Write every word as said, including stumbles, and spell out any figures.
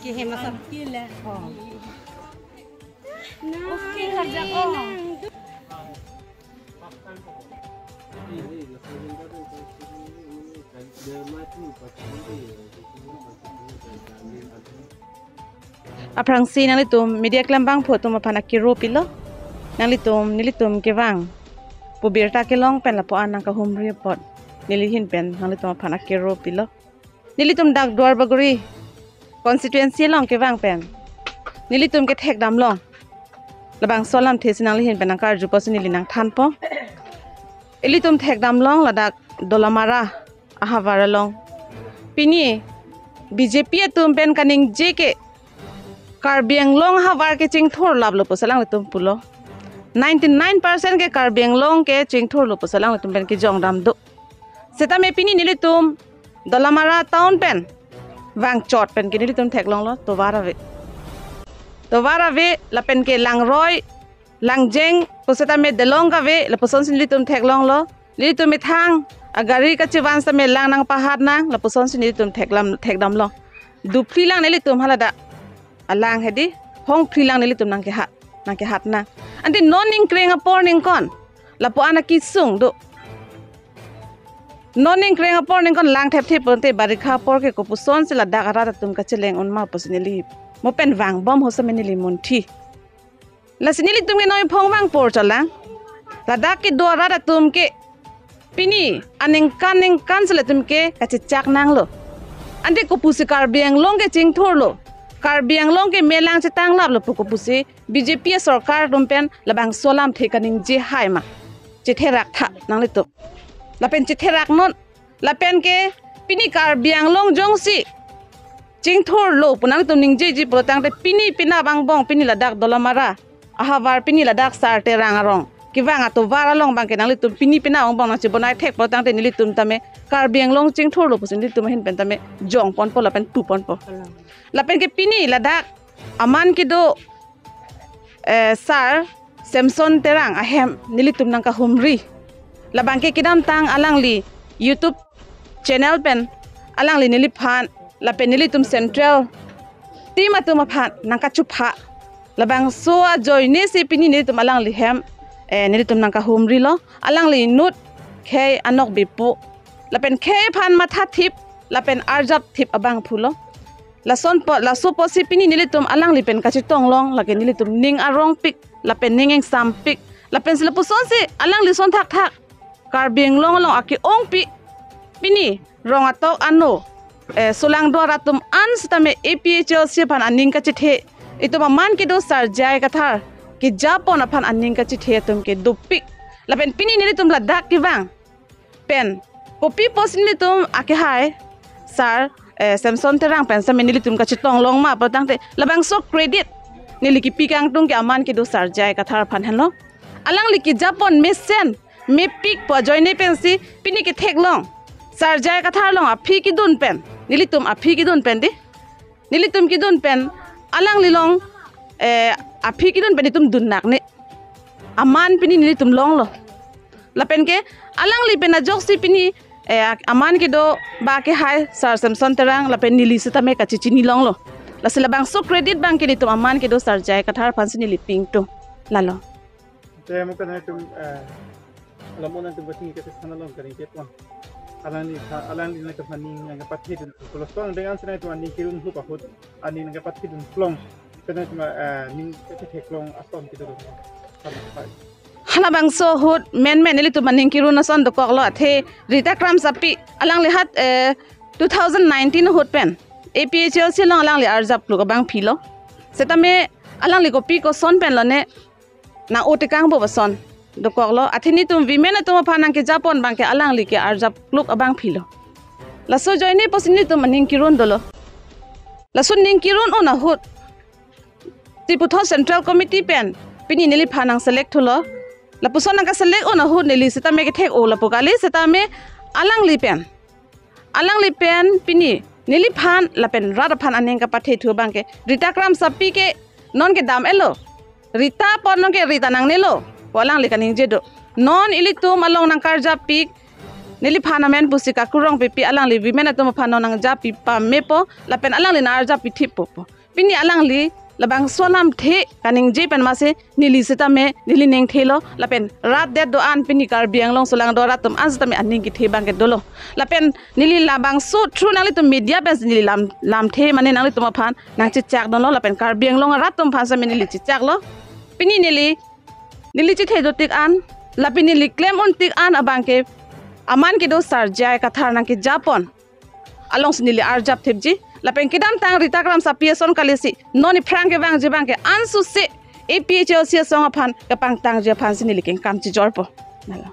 Ke he masa. Kila. Oh. Oke, kerja, oh. Aphrangsi nanglitum media klembang phu atum aphan akiro pilo. Nanglitum, nelitum kevang pu birta kelong pen lapu-an nangkahumri apot neli ahin pen nanglitum aphan akiro pilo. Nelitum dak Duar Bagori constituency along kevang pen nelitum kethekdam long. Labangso alamthe si nangli ahin pen nangkarju apotsi neli nangthanpo. Ilitum thekdam long ladak Dolamara ahavar along. Pini B J P atum pen kaningje ke Karbi Anglong ahavar ke chingthur laplo pusi alanglitum pulo. Ninety-nine percent ke Karbi Anglong ke chingthurlo pusi alanglitum pen kejongdam do. Setame pini nelitum Dolamara town pen vangchot pen ke nelitum theklonglo tovar ave. Tovar ave lapen ke langroi, langjeng, pu setame delong kave, lapusonsi nelitum theklonglo. Nelitum methang agari kachevan setame lang nangpahat nang, lapusonsi nelitum theklam, thekdamlo. Duphli lang nelitum haladak alang hedi, hongphli lang nelitum nangkehat, nangkehat nang. Ante non ningkreng apor ningkon lapu-an akesung do. Non ningkreng apor ningkon lang thepthep pulote barikha apor ke kopusonsi ladak arat atum kacheleng unma pusi neli mo pen vangbom ho setame neli munthi. Lasi nelitum ke noi phong vangpor cholang. Ladak kedo arat atum ke pini aningkan ningkan si latum ke kachechak nanglo. Ante kopusi Karbi Anglong ke chingthurlo, Karbi Anglong ke melang chetanglaplo pu kopusi B J P sorkar atum pen labangso alamthe kaningje hai ma? Chetherak tha nanglitum. Lapen chetherak non. Lapen ke pini Karbi Anglong jongsi chingthurlo pu nangtum ningjeji pulotangte pini penap angbong pini ladak Dolamara ahavar pini ladak Sar Terang arong kevang atovar along abang ke nanglitum pini penap angbong nangchebonai thek pulotangte nelitum tame Karbi Anglong chingthurlo pusi nelitum ahin pen tame jongponpo lapen puponpo. Lapen ke pini ladak aman kedo, eh, Sar Samson Terang ahem nelitum nangkahumri. Labang ke kedamtang alangli YouTube channel pen alangli neliphan lapen nelitum central team atum aphan nangkachupha. Labangso ajoine si pini nelitum alangli hem, eh, nelitum nangkahumrilo. Alangli inut khei anok bipu. Lapen khei aphan mathathip lapen arjapthip abang pulo. Lason po, laso pusi pini nelitum alangli pen kachetong long, lake nelitum ning arongpik, lapen ning ingsampik, lapensi lapusonsi alangli ason thakthak Karbi Anglong along ake-ongpi, pini rong atok ano, eh, solangdo arat atum an setame A P H L C aphan aning kachethe, itum aman kedo Sar J I Kathar kejapon aphan aning kachethe atum ke dopik. Lapen pini nelitum ladak kevang pen kopi pusi nelitum akehai Sar, eh, Samson Terang pen setame nelitum kachetong long ma pulotangte labangso credit neli kepi kangtung ke aman kedo Sar J I Kathar aphan henlo. Alangli kejapon mesen mepik pu ajoine pensi pini ketheklong Sar J I Kathar along aphi kedun pen, nelitum aphi kedun pen di, nelitum kedun pen alangli along, eh, aphi kedun pen itum dun nak ne. Aman pini nelitum longlo. Lapen ke alangli pen ajoksi pini, eh, aman kedo ba kehai Sar Samson Terang lapen neli setame kachechini longlo. Lasi labangso credit abang ke nelitum aman kedo Sar J I Kathar aphansi neli pingtung. Lalo. Te mo kan itum, eh, alam onan itum kasing ke sana long karing ke pon. Alangli tha, alangli nangkaphan ning nangkapathedun. Kalau stong dengan sana itum aning kirun hup ahut, aning nangkapathedun plong. Sana itum, eh, ning ketheklong ason kita dong. Sana pai. Halabangso ahut menmen nelitum aning kirun ason dokoklo, athe Rita Kramsapi alangli hat, eh, two thousand nineteen ahut pen A P H L C along alangli arjap kluk abang philo. Setame alangli kopi koson pen lone nang-o tekang bo ason dokoklo. Athe nelitum women atum aphan nangkejapon abang ke alangli ke arjap kluk abang philo. Laso ajoine pusi nelitum aning kirun dolo. Laso ning kirun un ahut Tiputhot Central Committee pen pini neliphan nangselect thulo. Lapuson nangkaselect un ahut neli setame kethek-o lapu kali, setame alangli pen, alangli pen pini neliphan lapen rat aphan aning kapathe thu abang ke Rita Kramsapi ke non kedam-etlo. Rita apot non ke Rita nangnelo pu alangli kaningje do. Non ilitum along nangkarjapik, neliphan amen pusi kakurong pipi, alangli women atum aphan non nangjapi pamepo lapen alangli nang-arjap pithippo pu. Pini alangli labangso alamthe kaningje pen masi neli sitame neli ning thelo lapen rat det do-an pini Karbi Anglong sulangdo arat atum an sitame aning kethe abang ke dolo. Lapen neli labangso through nanglitum media pen si neli lam lamthe mane nanglitum aphan nangchechak dunlo lapen Karbi Anglong arat atum aphan sitame neli chechaklo. Pini neli neli chethe do tik an lapen neli klem un tik an abang ke aman kedo Sar J I Kathar nangkejapon alongsi neli arjap thipji. Lapen kedamtang Rita Kramsapi ason kalisi non iphrang kevangji abang ke ansose A P H L C asong aphan kepangtangji aphansi neli kengkam chijorpo. Nalo.